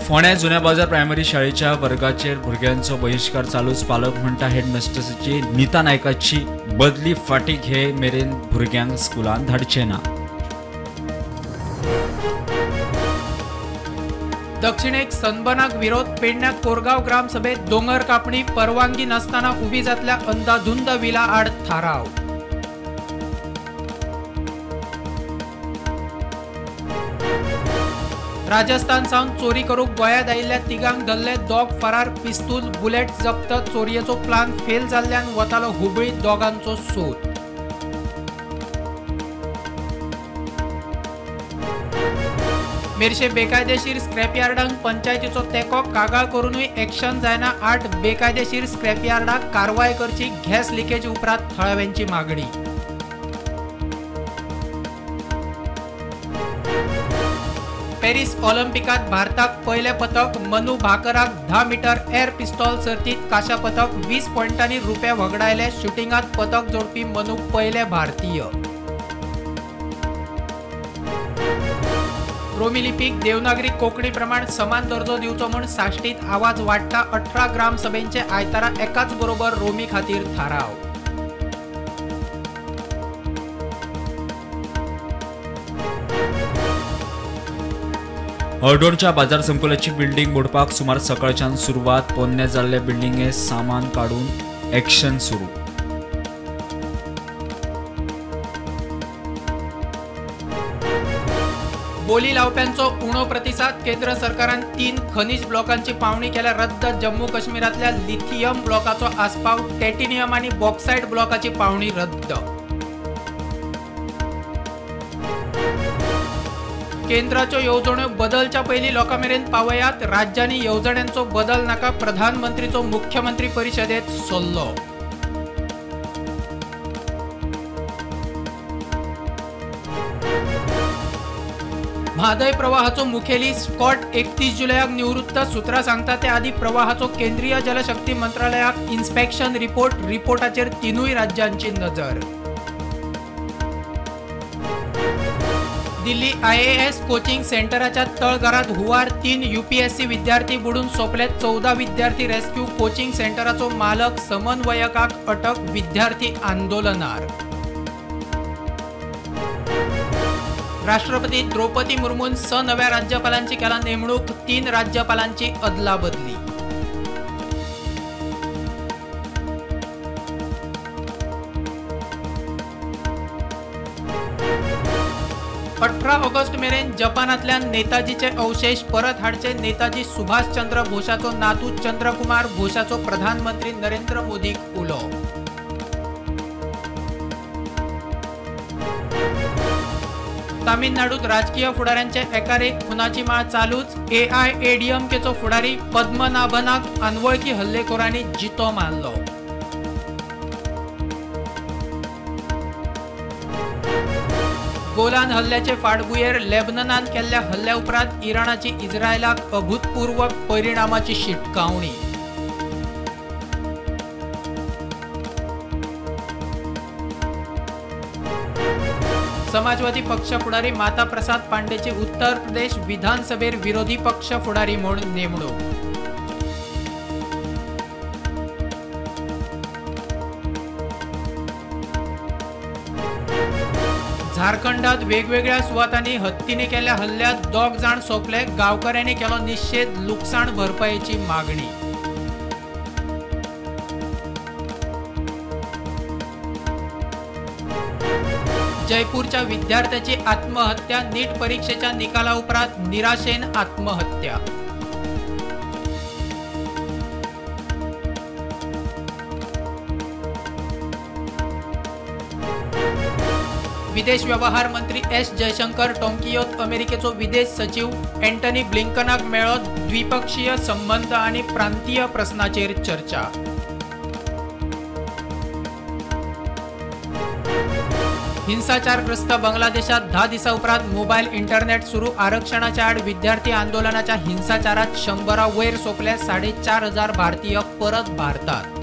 फोंड्या जुन्या बाजार प्रायमरी शाळेच्या वर्गाचेर भुरग्यांचो बहिश्कार चालूच. पालक म्हणटा हेडमास्टर्सची नीता नायकाची बदली फाटी घे मेरेन भुरग्यांक स्कुलांत धाडचे ना. दक्षिणेक सनबर्नाक विरोध. पेडण्या कोरगांव ग्रामसभेत दोंगर कापणी परवानगी नासतना उबी जातल्या अंदाधुंद विला आड थाराव. राजस्थान सावन चोरी करूंक गोंयांत आयिल्ल्या तिगांक धरले. दोग फरार, पिस्तूल बुलेट जप्त. चोरयेचो प्लान फेल जाल्ल्यान वतालो हुबळी. दोगांचो सोद. मेरशे बेकायदेशीर स्क्रॅपयार्डांक पंचायतीचो तेंको. कागाळ करूनय एक्शन जायना. 8 बेकायदेशीर स्क्रॅपयार्डाक कारवाय करची. गॅस लिकेज उपरांत थळाव्यांची मागणी. पॅरिस ऑलिम्पिकात भारताक पयलें पदक. मनू भाकराक 10 मीटर एअर पिस्तॉल सर्तीत कांश्या पदक. 20 पॉयंटांनी रुपे वगडायले. शुटिंगात पदक जोडपी मनू पयले भारतीय. रोमी लिपीक देवनागरी कोंकणी प्रमाण समान दर्जो दिवचो म्हूण साश्टीत आवाज वाडटा. 18 ग्रामसभेंचे आयतारा एकाच बरोबर रोमी खातीर थाराव. हळदोणच्या बाजार संकुलाची बिल्डिंग मोडपाक सुमार सकाळच्यान सुरवात. पोन्ने जाल्ले बिल्डिंगे सामान काडून एक्शन सुरू. बोली लावप्यांचो उणो प्रतिसाद. केंद्र सरकारान 3 खनिज ब्लॉकांची पावणी केल्या रद्द. जम्मू काश्मीरांतल्या लिथियम ब्लॉकाचो आस्पाव. टॅटिनियम आनी बॉक्सायट ब्लॉकाची पावणी रद्द. केंद्राच्यो येवजण्यो बदलच्या पयलीं लोकां मेरेन पावयात. राज्यांनी येवजण्यांचो बदल नाका. प्रधानमंत्रीचो मुख्यमंत्री परिशदेंत सल्लो. म्हादय प्रवाहाचो मुखेली स्कॉट 31 जुलयाक निवृत्त. सूत्रां सांगता ते आदी प्रवाहाचो केंद्रीय जलशक्ती मंत्रालयाक इन्स्पेक्शन रिपोर्ट. रिपोर्टाचेर 3 राज्यांची नजर. दिल्ली IAS coaching सेंटराच्या तळघरात हुंवार. 3 UPSC विद्यार्थी बुडून सोंपले. 14 विद्यार्थी रेस्क्यू. कोचिंग सेंटराचो मालक समन्वयकाक अटक. विद्यार्थी आंदोलनार. राष्ट्रपती द्रौपदी मुर्मून 6 नव्या राज्यपालांची केला नेमणूक. 3 राज्यपालांची अदलाबदली. अठरा ऑगस्ट मेरेन जपानांतल्यान नेताजीचे अवशेष परत हाडचे. नेताजी सुभाषचंद्र बोसाचो नातू चंद्रकुमार बोसाचो प्रधानमंत्री नरेंद्र मोदीक उलो. तामिळनाडूत राजकीय फुडाऱ्यांचे एकार एक खुनाची माळ चालूच. AIADMKचो फुडारी पद्मनाभनाक अनवळखी हल्लेखोरांनी जितो मारलो. गोलान हल्ल्याचे फाटभुंयेर लेबननान केल्ल्या हल्ल्या उपरांत इराणाची इस्रायलाक अभूतपूर्व परिणामाची शिटकावणी. समाजवादी पक्ष फुडारी माता प्रसाद पांडेची उत्तर प्रदेश विधानसभेर विरोधी पक्ष फुडारी म्हूण नेमणूक. झारखंडात वेगवेगळ्या सुवातांनी हत्तीने केल्ल्या हल्ल्यात 2 जाण सोंपले. गांवकऱ्यांनी केलो निशेध. लुकसाण भरपायेची मागणी. जयपूरच्या विद्यार्थ्याची आत्महत्या. नीट परीक्षेच्या निकाला उपरांत निराशेन आत्महत्या. विदेश व्यवहार मंत्री एस जयशंकर टोक्योत अमेरिकेचो विदेश सचिव एंटनी ब्लिंकनाक मेळ्ळो. द्विपक्षीय संबंद आनी प्रांतीय प्रस्नाचेर चर्चा. हिंसाचारग्रस्त बांगलादेशात 10 दिसां उपरांत मोबायल इंटरनेट सुरू. आरक्षणाच्या आड विद्यार्थी आंदोलनाच्या हिंसाचारात 100 वयर सोंपले. 4500 भारतीय परत भारतात.